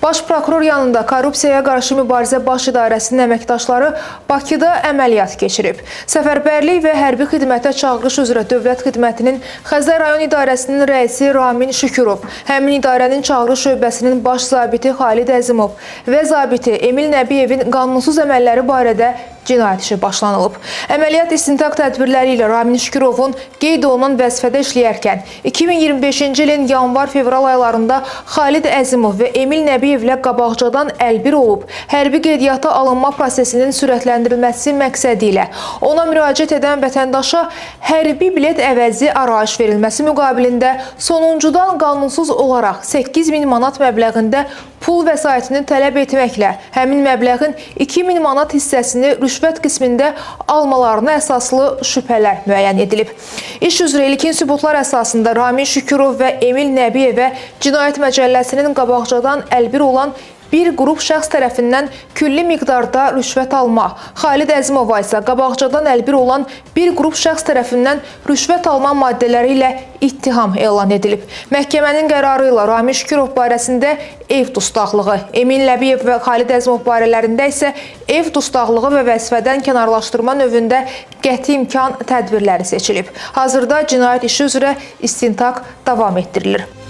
Baş prokuror yanında Korrupsiyaya qarşı mübarizə Baş İdarəsinin əməkdaşları Bakıda əməliyyat keçirib. Səfərbərlik və hərbi xidmətə çağırış üzrə Dövlət Xidmətinin Xəzər rayon İdarəsinin rəisi Ramin Şükürov, həmin idarənin çağırış şöbəsinin baş zabiti Xalid Əzimov və zabiti Emil Nəbiyevin qanunsuz əməlləri barədə cinayət işi başlanılıb. Əməliyyat istintaq tədbirləri ilə Ramin Şükürovun qeyd olunan vəzifədə işləyərkən 2025-ci ilin yanvar-fevral aylarında Xalid Əzimov və Emil Nəbiyevlə qabaqcadan əlbir olub, hərbi qeydiyyata alınma prosesinin sürətləndirilməsi məqsədi ilə ona müraciət edən vətəndaşa hərbi bilet əvəzi arayış verilməsi müqabilində sonuncudan qanunsuz olaraq 8.000 manat məbləğində pul vəsaitini tələb etməklə həmin məbləğin 2.000 manat hissəsini rüşvət qismində almalarına əsaslı şübhələr müəyyən edilib. İş üzrə ilkin sübutlar əsasında Ramin Şükürov və Emil Nəbiyevə Cinayət Məcəlləsinin qabaqcadan əlbir olan bir qrup şəxs tərəfindən külli miqdarda rüşvət alma, Xalid Əzimova isə qabaqcadan əlbir olan bir qrup şəxs tərəfindən rüşvət alma maddələri ilə ittiham elan edilib. Məhkəmənin qərarı ilə Ramin Şükürov barəsində ev dustaqlığı, Emin Nəbiyev və Xalid Əzimov barələrində isə ev dustaqlığı və vəzifədən kənarlaşdırma növündə qəti imkan tədbirləri seçilib. Hazırda cinayət işi üzrə istintaq davam etdirilir.